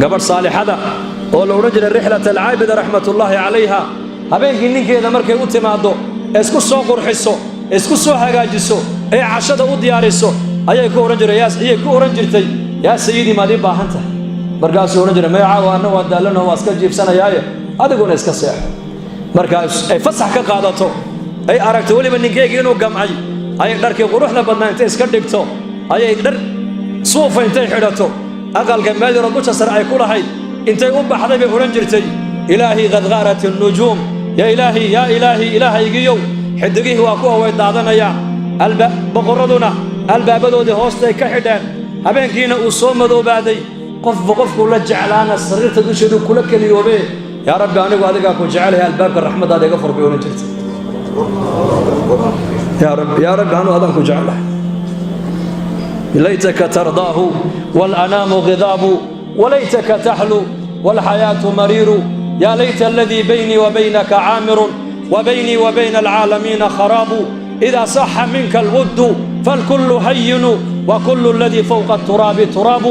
Gabadh saalixada oo la odhan jiray Rixlat Alcaabida, raxmatullaahi calayha, habeenkii ninkeeda markay u timaaddo, ee isku soo qurxiso, isku soo hagaajiso, ee cashada u diyaariso, ayay ku odhan jiray, ayay ku odhan jirtay: "Yaa sayidii, maad ii baahan tahay?" Markaasuu odhan jiray: "Maya, caawa anna waan daallanoo waan iska jiifsanayaaye, adiguna iska seexo." Markaas ay fasax ka qaadato, ay aragto weliba ninkeygii inuu gamcay, ayay dharkii quruxda badnaa intay iska dhigto, ayay dhar suufa intay xidhato, aqalka meel yaroo dusha sare ay ku lahayd intay u baxday bay odhan jirtay: "إلهي قد غارت النجوم، يا إلهي، يا إلهي، ilaahaygiyow, xidigihii waa kuwa way daadanayaan, boqorraduna albaabadoodii hoostay ka xidheen, habeenkiina uu soo madoobaaday, qofba qofkuu la jeclaana sariirta dusheedu kula keliyoobe. Yaa Rabbi, anigu adigaa ku jecelahay, albaabka raxmaddaada iga fur," bay odhan jirtay. "Yaa Rabbi, yaa Rabbi, anu adaan ku jecelahay." ليتك ترضاه والأنام غضاب، وليتك تحلو والحياة مرير، يا ليت الذي بيني وبينك عامر وبيني وبين العالمين خراب، إذا صح منك الود فالكل هين، وكل الذي فوق التراب تراب.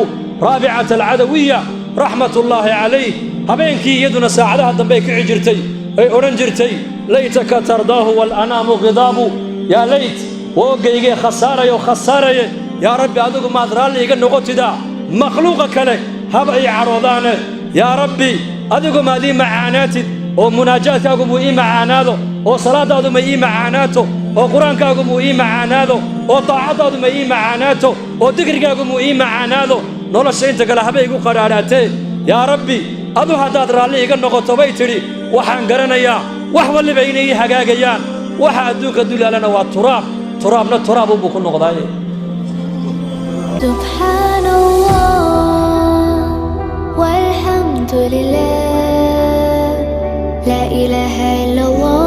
رابعة العدوية، رحمة الله عليه, habeenkii iyaduna saacadaha dambey kici jirtay, ay odhan jirtay: ليتك ترضاه والأنام غضاب، yaa layt, woogaygee khasaarayo khasaaraye, yaa Rabbi, adigu maad raalli iga noqotidaa, makhluuqa kale haba ii cadhoodaane. Yaa Rabbi, adigu maad ii macaanaatid, oo munaajaadkaagu muu ii macaanaado, oo salaadaadu ma ii macaanaato, oo Qur-aankaagu muu ii macaanaado, oo daacaddaadu ma ii macaanaato, oo dikrigaagu muu ii macaanaado, nolosha inta kale haba igu qadhaadhaatee. Yaa Rabbi, adu haddaad raalli iga noqoto, bay tidhi, waxaan garanayaa wax walliba inay ii hagaagayaan. Waxa adduunka dul yaalana waa turaab, turaabna turaab unbuu ku noqdaaye. سبحان الله والحمد لله، لا إله إلا الله.